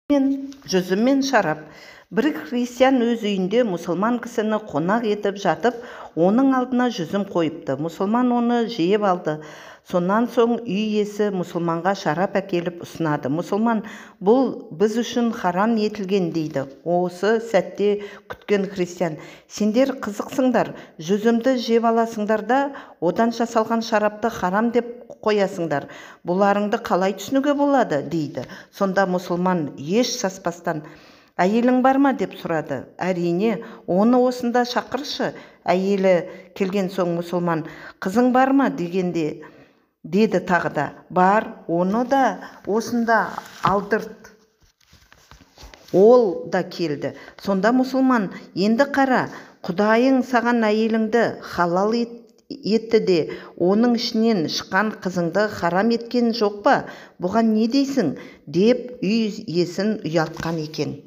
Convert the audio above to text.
Жүзім мен шарап. Бір христиан өз үйінде мұсылман кісіні қонақ етіп жатып, оның алдына жүзім қойыпты. Мұсылман оны жеп алды. Сонан соң үй иесі мұсылманға шарап әкеліп ұсынады. Мұсылман: «Бұл біз үшін харам етілген», – дейді. Осы сәтті күткен христиан: «Сендер қызықсыңдар, жүзімді жеп аласыңдар да, одан жасалған шарапты харам деп қоясыңдар. Бұларыңды қалай түсінуге болады?» – дейді. Сонда мұсылман еш саспастан: «Әйелің бар ма?» – деп сұрады. «Әрине, оны осында шақыршы». Әйелі келген соң мұсылман: «Қызың бар ма?» – дегенде деді тағы да. «Бар, оны да осында алдырт». Ол да келді. Сонда мұсылман: «Енді қара, Құдайың саған әйеліңді халал етті де, оның ішінен шыққан қызыңды харам еткен жоқ па? Бұған не дейсің?» – деп үй иесін ұялтқан екен.